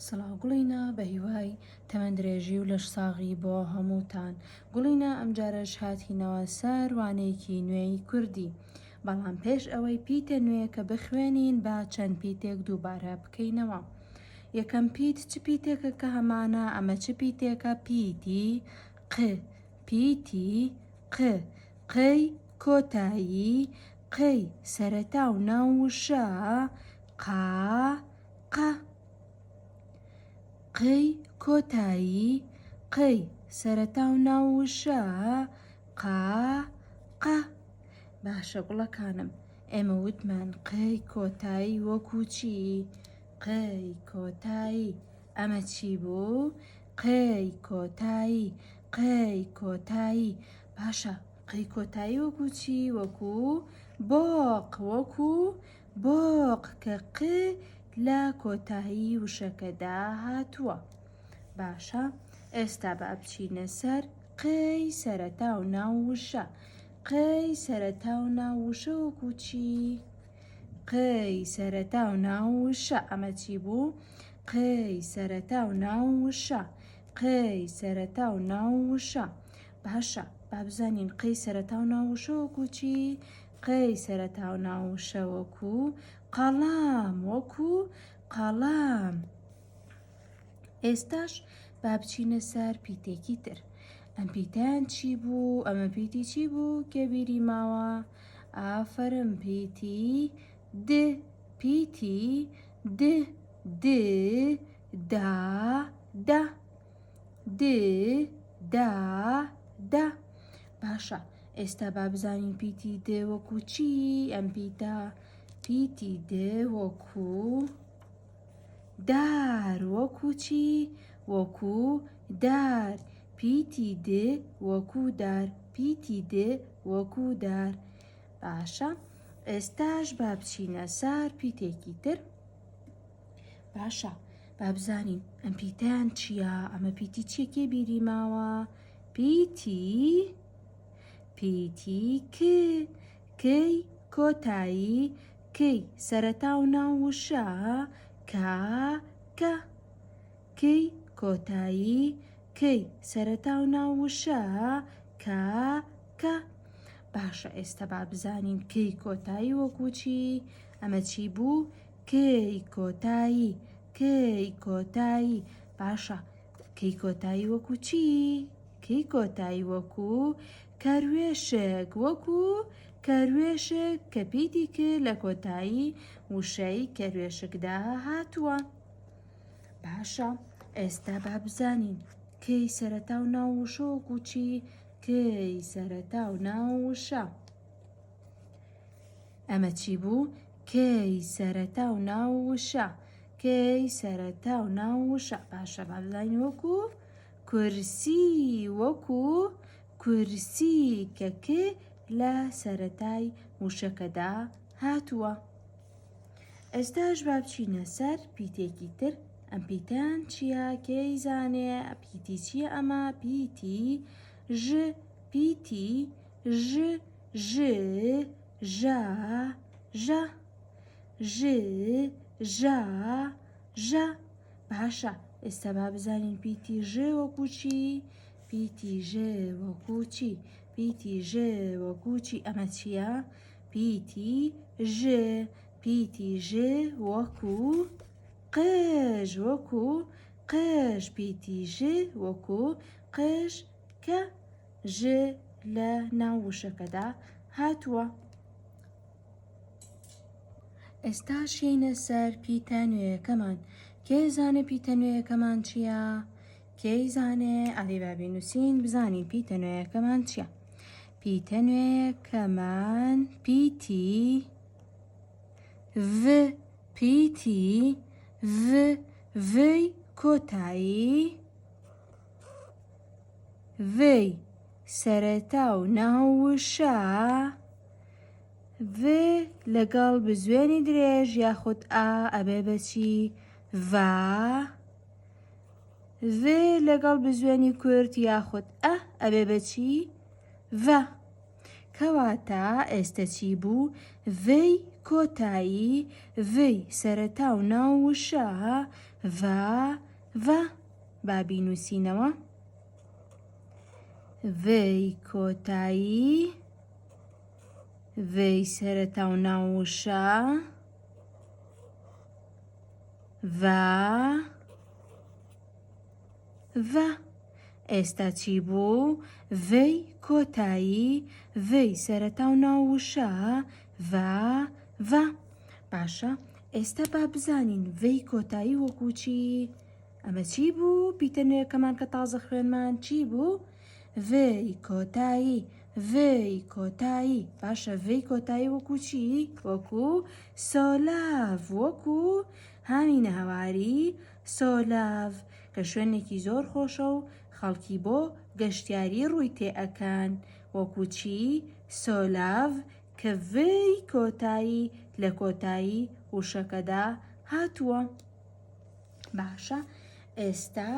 سڵاو گوڵینە بەهیوای تەمەن درێژی و لەش ساغی بۆ هەمووتان گوڵینە ئەمجارەش هاتینەوە سەر وانەیەکی نوێی کوردی بەڵام پێش ئەوەی پیتە نوێیەکە بخوێنین با چەند پیتێک دووبارە بکەینەوە یەکەم پیت چ پیتێکە کە هەمانە ئەمە چ پیتێکە پیتی ق پیتی ق قەی کۆتایی قەی سەرەتا و ناو وشە قا قە قەی کۆتایی قەی سەرەتا و ناو وشە قا قە باشە گوڵەکانم ئێمە وتمان قەی کۆتایی وەکو چی قەی کۆتایی ئەمە چی بوو قەی کۆتایی قەی کۆتایی باشە قەی کۆتایی وەکو چی وەکو بۆق وەکو بۆق کە ق لە کۆتایی وشەکەدا هاتووە. باشە ئێستا با بچینە سەر قەی سەرەتا و ناو وشە. قەی سەرەتا و ناو وشە وەکو چی؟ قەی سەرەتا و ناو وشە ئەمە چی بوو؟ قەی سەرەتا و ناو وشە قەی سەرەتا و ناو وشە باشە با بزانین قەی سەرەتا و ناو وشە وەکو چی؟ قەی سەرەتا و ناو وشە وەکو قەڵام وەکو قەڵام. ئێستاش با بچینە سەر پیتێکی تر. ئەم پیتەیان چی بوو؟ ئەمە پیتی چی بوو؟ کێ بیری ماوە؟ ئافەرم پیتی د پیتی د د دا دە د دا دە باشە ئێستا با بزانین پیتی د وەکو چی ئەم پیتە پیتی د وەکو دار وەکو چی وەکو دار پیتی د وەکو دار پیتی د وەکو دار باشە ئێستاش با بچینە سار پیتێکی تر باشە با بزانین ئەم پیتەیان چییە ئەمە پیتی چیە کێ بیری ماوە پیتی پیتی ک کەی کۆتایی کەی سەرەتا و ناو وشە کا کە کەی کۆتایی کەی سەرەتا و ناو وشە کا کە باشە ئێستا با بزانین کەی کۆتایی وەکو چی ئەمە چی بوو کەی کۆتایی کەی کۆتایی باشە کەی کۆتایی وەکو چی کەی کۆتایی وەکو کەروێشک وەکو کەروێشک کە پیتی ک لە کۆتایی وشەی کەروێشکدا هاتووە باشە ئێستا با بزانین کەی سەرەتا و ناو وشە وەکو چی کەی سەرەتا و ناو وشە ئەمە چی بوو؟ کەی سەرەتا و ناو وشە کەی سەرەتا و ناو وشە باشە با بزانین وەکو کورسی وەکو کورسی کە ک لە سەرەتای وشەکەدا هاتووە. ئێستاش با بچینە سەر پیتێکی تر ئەم پیتەیان چییە کێی زانێ پیتی چییە ئەمە پیتی ژ پیتی ژ ژ ژا ژە ژ ژا ژە باشە ئێستا با بزانین پیتی ژ وەکو چی پیتی ژ وەکو چی پیتی ژ وەکو چی ئەمە چییە پیتی ژ پیتی ژ وەکو قژ وەکو قژ پیتی ژ وەکو قژ کە ژ لە ناو وشەکەدا هاتووە. ئێستاش یەینە سەر پیتە نوێیەکەمان. کێ زانێ پیتە نوێیەکەمان چییە؟ کێی زانێ؟ ئەدی با بینووسین بزانین پیتە نوێیەکەمان چییە. پیتە نوێیەکەمان پیتی ڤ پیتی ڤ ڤی کۆتایی ڤی سەرەتا و ناو وشە ڤ لەگەڵ بزوێنی درێژ یاخود ئا ئەبێ بە چی؟ ڤا ڤ لەگەڵ بزوێنی کورت یاخود ئە ئەبێ بە چی؟ ڤە. کەواتە ئێستە چی بوو؟ ڤی کۆتایی، ڤی سەرەتا و ناو وشە، ڤا، ڤە. با بینووسینەوە. ڤی کۆتایی، ڤی سەرەتا و ناو وشە، ڤا، ڤە. ئێستا چی بوو؟ ڤی کۆتایی، ڤی سەرەتا و ناو وشە، ڤا، ڤە. باشە ئێستا با بزانین ڤی کۆتایی وەکو چی؟ ئەمە چی بوو؟ پیتە نوێکەمان کە تازە خوێنمان چی بوو؟ ڤی کۆتایی، ڤی کۆتایی. باشە ڤی کۆتایی وەکو چی؟ وەکو سۆلاڤ، وەکو هاوینە هەواری سۆلاڤ کە شوێنێکی زۆر خۆشە و خەڵکی بۆ گەشتیاری ڕووی تێ ئەکەن وەکو چی؟ سۆلاڤ کە ڤی کۆتایی لە کۆتایی وشەکەدا هاتووە. باشە ئێستا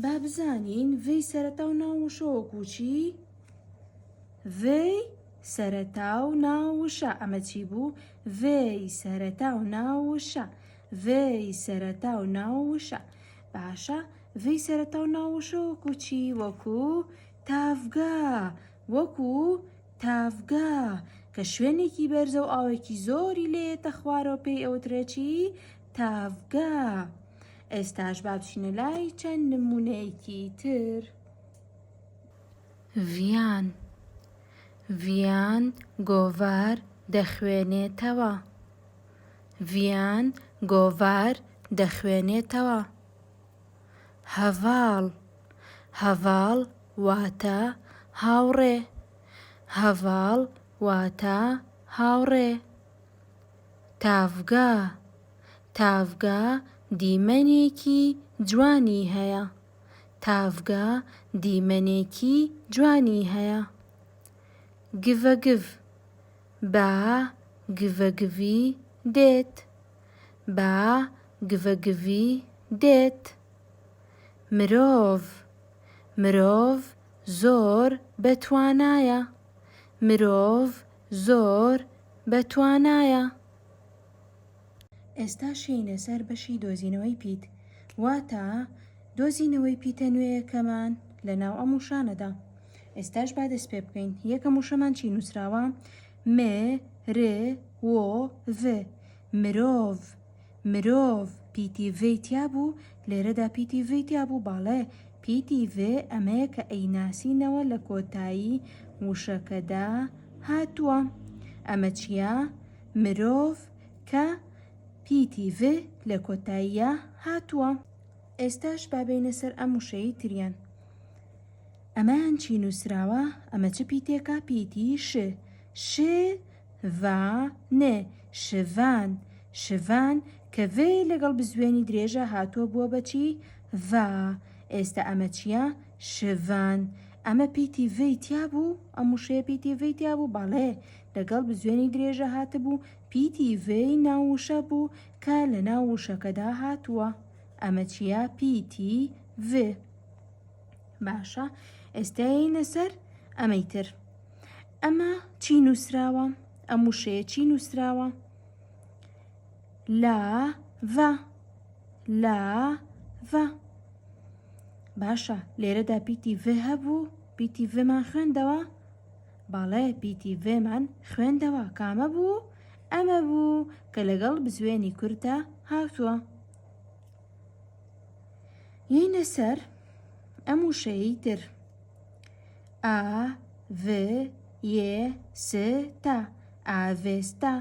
با بزانین ڤی سەرەتا و ناو وشە وەکو چی؟ ڤی سەرەتا و ناو وشە ئەمە چی بوو؟ ڤی سەرەتا و ناو وشە ڤی سەرەتا و ناو وشە باشە ڤی سەرەتا و ناو وشە وەکو چی؟ وەکو تاڤگە وەکو تاڤگە کە شوێنێکی بەرزە و ئاوێکی زۆری لێیەتە خوارەوە پێی ئەوترێ چی؟ تاڤگە. ئێستاش با بچینە لای چەند نمونەیەکی تر. ڤیان ڤیان گۆڤار دەخوێنێتەوە. ڤیان گۆڤار دەخوێنێتەوە. هەڤاڵ هەڤاڵ واتە هاوڕێ. هەڤاڵ واتە هاوڕێ. تاڤگە تاڤگە دیمەنێکی جوانی هەیە. تاڤگە دیمەنێکی جوانی هەیە. گڤەگڤ با گڤەگڤی دێت. با گڤەگڤی دێت. مرۆڤ مرۆڤ زۆر بەتوانایە. مرۆڤ زۆر بەتوانایە. ئێستاش یەینە سەر بەشی دۆزینەوەی پیت، واتە دۆزینەوەی پیتە نوێیەکەمان لە ناو ئەم وشانەدا. ئێستاش با دەست پێ بکەین. یەکەم وشەمان چی نووسراوە؟ م ر و ڤ مرۆڤ مرۆڤ پیتی ڤی تیا بوو؟ لێرەدا پیتی ڤی تیا بوو؟ بەڵێ پیتی ڤ ئەمەیە کە ئەیناسینەوە لە کۆتایی وشەکەدا هاتووە. ئەمە چییە؟ مرۆڤ کە پیتی ڤ لە کۆتاییا هاتووە. ئێستاش با بێینە سەر ئەم وشەیەی تریان. ئەمەیان چی نووسراوە؟ ئەمە چ پیتێکە؟ پیتی ش. ش ڤا ن شڤان شڤان کە ڤ لەگەڵ بزوێنی درێژە هاتووە بووە بە چی؟ ڤا. ئێستا ئەمە چییە؟ شڤان. ئەمە پیتی ڤی تیا بوو؟ ئەم وشەیە پیتی ڤی تیا بوو؟ بەڵێ، لەگەڵ بزوێنی درێژە هاتبوو، پیتی ڤی ناو وشە بوو کە لە ناو وشەکەدا هاتووە. ئەمە چییە؟ پیتی ڤ. باشە، ئێستا یەینە سەر ئەمەی تر. ئەمە چی نووسراوە؟ ئەم وشەیە چی نووسراوە؟ لا ڤ لا ڤ باشە لێرەدا پیتی ڤ هەبوو پیتی ڤمان خوێندەوە بەڵێ پیتی ڤمان خوێندەوە کامە بوو ئەمە بوو کە لەگەڵ بزوێنی کورتە هاتووە یینە سەر ئەم وشەیەی تر ئا ڤ یێ س تا ئاڤێستا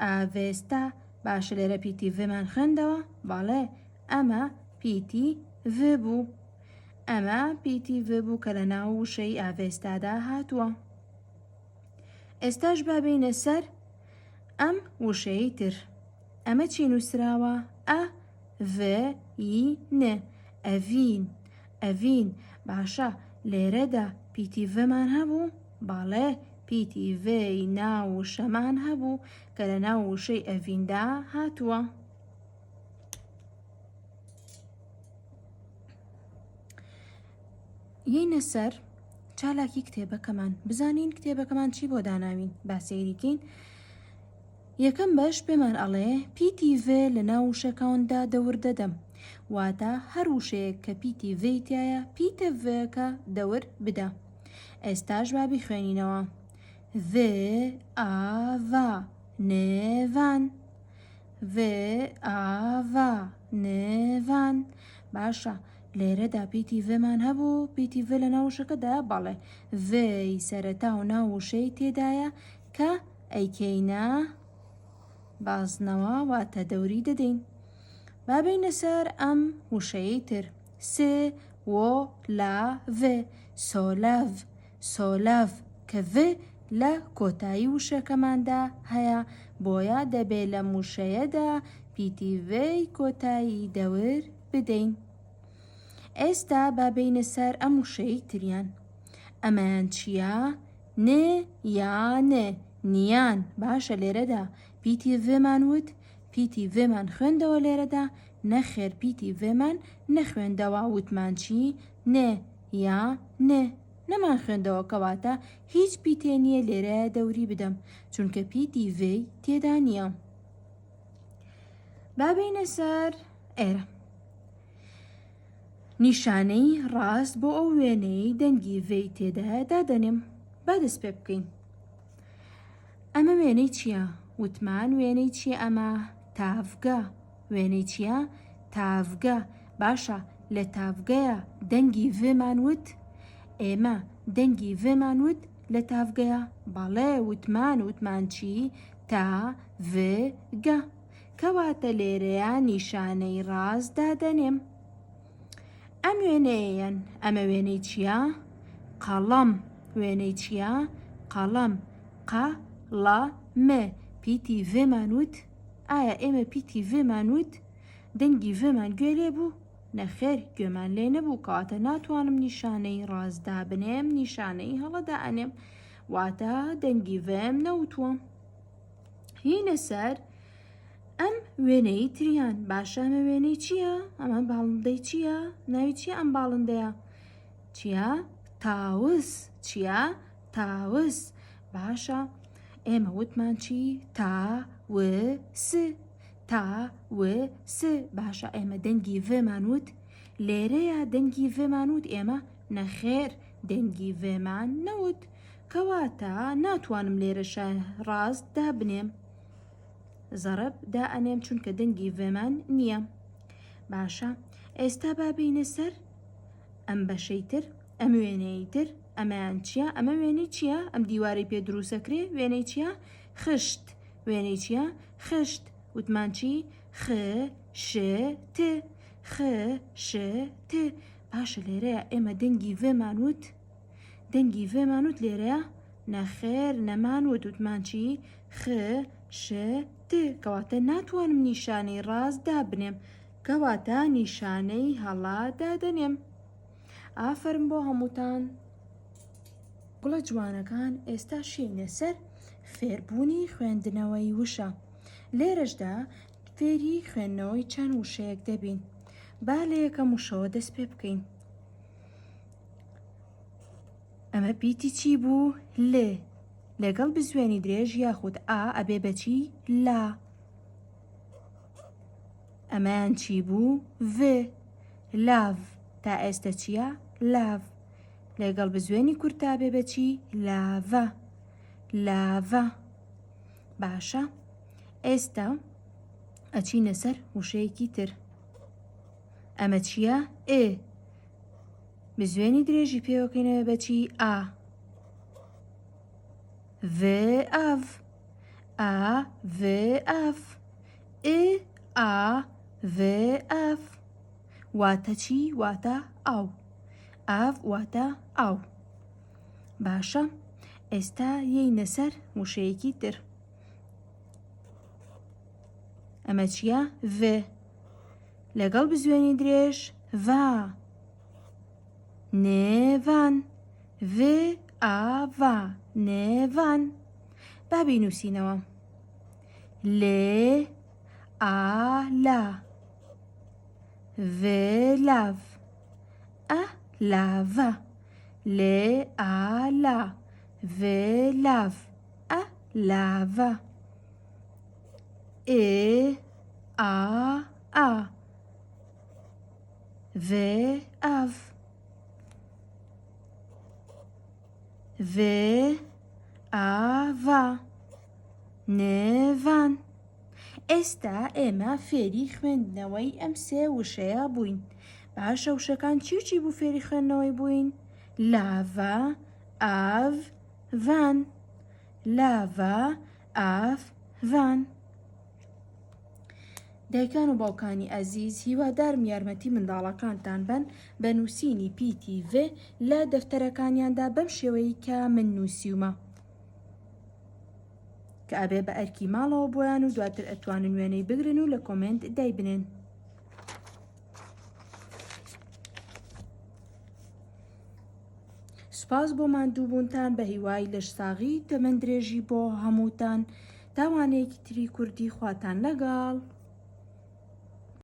ئاڤێستا باشە لێرە پیتی ڤمان خوێندەوە بەڵێ ئەمە پیتی ڤ بوو ئەمە پیتی ڤ بوو کە لە ناو وشەی ئاڤێستادا هاتووە ئێستاش با بێینە سەر ئەم وشەیەی تر ئەمە چی نووسراوە ئە ڤ ی ن ئەڤین ئەڤین باشە لێرەدا پیتی ڤمان هەبوو بەڵێ پیتی ڤی ناو وشەمان هەبوو کە لە ناو وشەی ئەڤیندا هاتووە. یەینە سەر. چالاکی کتێبەکەمان بزانین کتێبەکەمان چی بۆ داناوین با سەیری کەین یەکەم بەش پێمان ئەڵێ پیتی ڤ لە ناو وشەکاندا دەور دەدەم واتە هەر وشەیەک کە پیتی ڤی تایە پیتە ڤەکە دەور بدە ئێستاش با بیخوێنینەوە ڤ ئا ڤا نێڤان ڤ ئا ڤا نێڤان باشە لێرەدا پیتی ڤ مان هەبوو پیتی ڤ لە ناو وشەکەدا بەڵێ ڤ ی سەرەتا و ناو وشەی تێدایە کە ئەیکەینە بازنەوە واتە دەوری دەدەین با بێینە سەر ئەم وشەیەی تر س و لا ڤ سۆلاڤ سۆلاڤ کە ڤ لە کۆتایی وشەکەماندا هەیە بۆیە دەبێ لەم وشەیەدا پیتی ڤ ی کۆتایی دەور بدەین. ئێستا با بێینە سەر ئەم وشەیەی تریان. ئەمەیان چییە؟ ن یا ن، نیان. باشە لێرەدا پیتی ڤ مان وت؟ پیتی ڤ مان خوێندەوە لێرەدا؟ نەخێر پیتی ڤ مان نەخوێندەوە وتمان چی؟ ن یا ن. نەمان خوێندەوە کەواتە هیچ پیتێ نییە لێرەیا دەوری بدەم چونکە پیتی ڤ ی تێدا نییە. با بێینە سەر ئێرە. نیشانەی ڕاست بۆ ئەو وێنەیەی دەنگی ڤی تێدایە دادەنێم. با دەست پێ بکەین. ئەمە وێنەی چییە؟ وتمان وێنەی چییە ئەمە؟ تاڤگە. وێنەی چییە؟ تاڤگە. باشە لە تاڤگەیە دەنگی ڤمان وت؟ ئێمە دەنگی ڤمان وت لە تاڤگەیە؟ بەڵێ وتمان وتمان چی؟ تا، ڤ، گە. کەواتە لێرەیا نیشانەی ڕاست دادەنێم. ئەم وێنەیەیەن ئەمە وێنەی چییە؟ قەڵەم. وێنەی چییە؟ قەڵەم. قە، ڵە، م. پیتی ڤ مان وت؟ ئایا ئێمە پیتی ڤ مان وت؟ دەنگی ڤ مان گوێ لێ بوو؟ نەخێر گوێمان لێ نەبوو کەواتە ناتوانم نیشانەی ڕاست دابنێم نیشانەی هەڵە دائەنێم واتە دەنگی ڤم نەوتووە. هینە سەر ئەم وێنەی تریان باشە ئەمە وێنەی چییە؟ ئەمە باڵندەی چییە؟ ناوی چییە ئەم باڵندەیە؟ چییە؟ تاوس چییە؟ تاوس باشە ئێمە وتمان چی؟ تا و س تا و س باشە ئێمە دەنگی ڤمان وت لێرەیە دەنگی ڤمان وت ئێمە نەخێر دەنگی ڤمان نەوت کەواتە ناتوانم لێرەشا ڕاست دابنێم زەڕب دائەنێم چونکە دەنگی ڤمان نییە باشە ئێستا با بینە سەر ئەم بەشەی تر ئەم وێنەی تر ئەمەیان چییە ئەمە وێنەی چییە ئەم دیوارەی پێ دروستەکرێ وێنەی چییە خشت وێنەی چییە خشت وتمان چی خ ش ت خ ش ت باشە لێرەیە ئێمە دەنگی ڤمان وت دەنگی ڤمان وت لێرەیە نەخێر نەمان وت وتمان چی خ ش ت کەواتە ناتوانم نیشانەی ڕاست دابنێم کەواتە نیشانەی هەڵە دادەنێم ئافەرم بۆ هەمووتان گوڵە جوانەکان ئێستا شینە سەر فێربوونی خوێندنەوەی وشە لێرەشدا فێری خوێندنەوەی چەند وشەیەک دەبین با لە یەکەم وشەوە دەست پێ بکەین ئەمە پیتی چی بوو؟ ل لەگەڵ بزوێنی درێژ یاخود ئا ئەبێ بەچی؟ لا ئەمەیان چی بوو؟ ڤ لاڤ تا ئێستە چییە؟ لاڤ لەگەڵ بزوێنی کورتا بێ بەچی؟ لاڤە لاڤە باشە ئێستا ئەچینە سەر وشەیەکی تر ئەمە چییە؟ ئێ بزوێنی درێژی پێوەکەینەوە بەچی ئا ڤ ئاڤ ئا ڤ ئاف ئ ئا ڤ ئاف واتە چی واتە ئاو ئاڤ واتە ئاو باشە ئێستا یەینە سەر وشەیەکی تر ئەمە چییە ڤ لەگەڵ بزوێنی درێژ ڤا نێڤان ڤ ئا ڤا نێڤان با بینووسینەوە لێ ئا لا ڤ لاڤ ئە لاڤە. لێ ئا لا ڤێ لاڤ ئە لاڤە ئێ ئا ئا ڤێ ئاڤ ڤێ ئاڤا نێڤان. ئێستا ئێمە فێری خوێندنەوەی ئەم سێ وشەیە بووین. باشە وشەکان چی و چی بوو فێری خوێندنەوەی بووین؟ لاڤە، ئاڤ، ڤان. لاڤە، ئاڤ، ڤان. دایکان و باوکانی ئەزیز هیوادارم یارمەتی منداڵەکانتان بەن بە نووسینی پیتی ڤ لە دەفتەرەکانیاندا بەم شێوەیەی کە من نووسیومە. کە ئەبێ بە ئەرکی ماڵەوە بۆیان و دواتر ئەتوانن وێنەی بگرن و لە کۆمێنت دایبنێن. سوپاس بۆ ماندووبوونتان بە هیوای لەشساغی تەمەن درێژی بۆ هەمووتان تا وانەیەکی تری کوردی خواتان لەگەڵ.